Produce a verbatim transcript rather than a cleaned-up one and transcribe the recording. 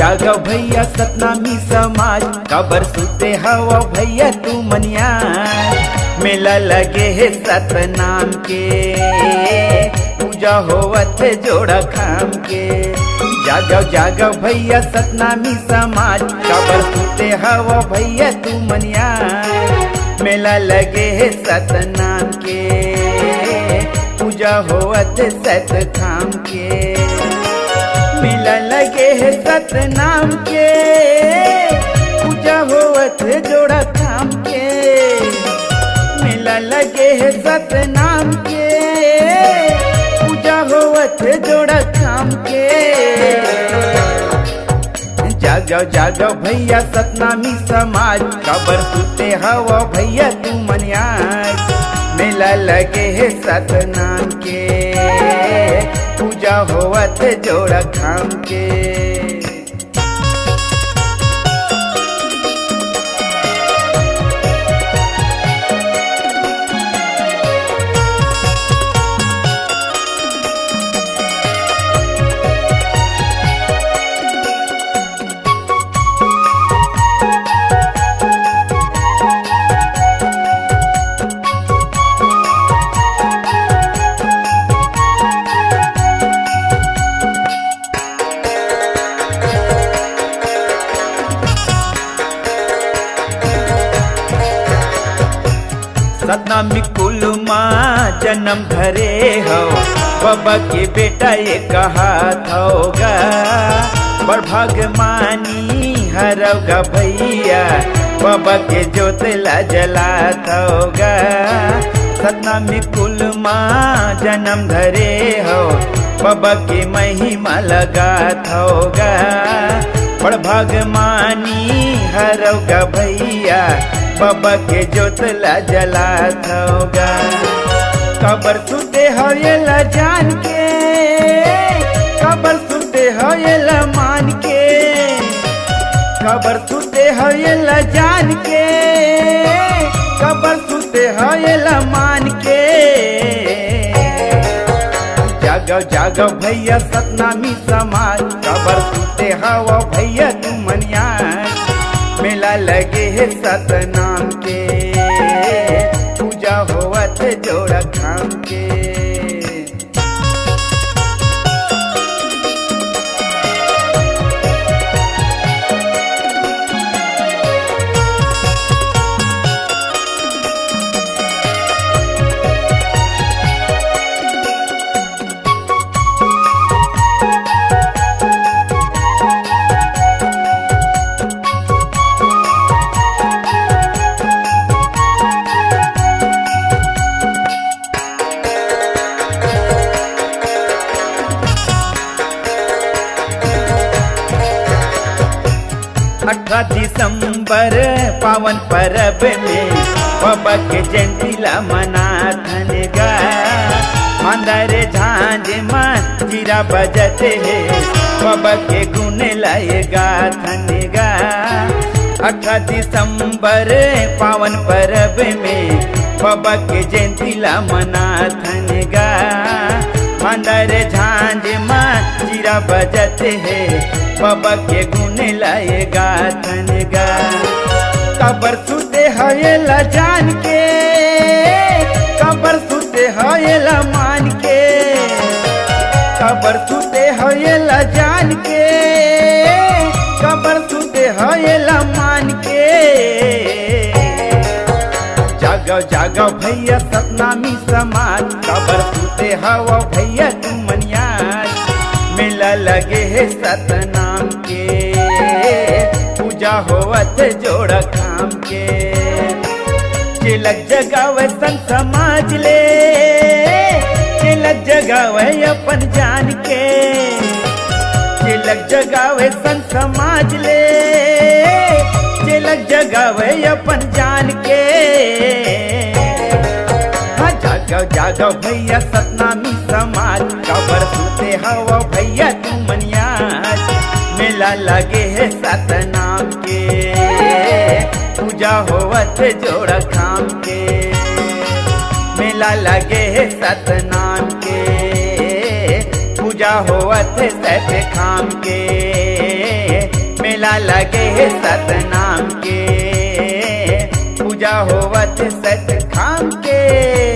जागव भैया सतनामी समाज, काबर सुते हव भैया तुमन यार। मेला लगे हे सतनाम के, पूजा होवत हे जोड़ा खाम के। जागव जागव भैया सतनामी समाज, काबर सुते हव भैया तुमन यार। मेला लगे हे सतनाम के, पूजा होवत हे सतनाम के। मेला लगे हे सतनाम के, पूजा होवत हे जोड़ा खाम के। मेला लगे हे सतनाम के, पूजा होवत हे जोड़ा खाम के। जागव जागव भैया सतनामी समाज, काबर सुते हव भैया तुमन यार। मेला लगे हे सतनाम के, पूजा होवत हे जोड़ा खाम के। सतनामी कुल मा जनम धरे हव, बबा के बेटा ये कहत हव गा। बड़ भाग मानी हरव गा भैया, बबा के जोत ला जलात हव गा। सतनामी कुल मा जनम धरे हव, बबा के महिमा लगात हव गा। बड़ भाग मानी हरव गा भैया, बबा के जोत ला जलात हव गा। काबर सुते हव येला जान के, काबर सुते हव येला मान के। काबर सुते हव येला जान के, काबर सुते हव येला मान के। जागव जागव भैया सतनामी समाज, काबर सुते हव भैया तुमन यार। मेला लगे हे सतनाम के, पूजा होवत हे जोड़ा खाम के। अठारह दिसंबर पावन परब में बबा के जयंती ला मनाथन गा। मांदर झांझ मा चिरा बजत हे, बबा के गुण लाए गाथन गा। अठारह दिसंबर पावन परब में बबा के जयंती ला मनाथन गा। मांदर झांझ मा चिरा बजत हे, बबा के गुण लाए गाथन गा। काबर सुते हव येला जान के, काबर सुते हव येला मान के। काबर सुते हव येला जान के, काबर सुते हव येला मान के। जागव जागव भैया सतनामी समाज, काबर सुते हव भैया तुमन यार। मेला लगे हे सतनाम के, पूजा होवत हे जोड़ा खाम के। तिलक जगावे संत समाज ले, तिलक जगावे अपन जान के। तिलक जगावे संत समाज ले, तिलक जगावे अपन जान के। हाँ, जागव, जागव भैया सतनामी समाज, काबर सुते हव भैया तुमन यार। मेला लगे हे सतनाम के, पूजा होवत हे जोड़ा खाम के। मेला लगे हे सतनाम के, पूजा होवत हे सत खाम के। लगे हे सतनाम के, पूजा होवत सतखाम के।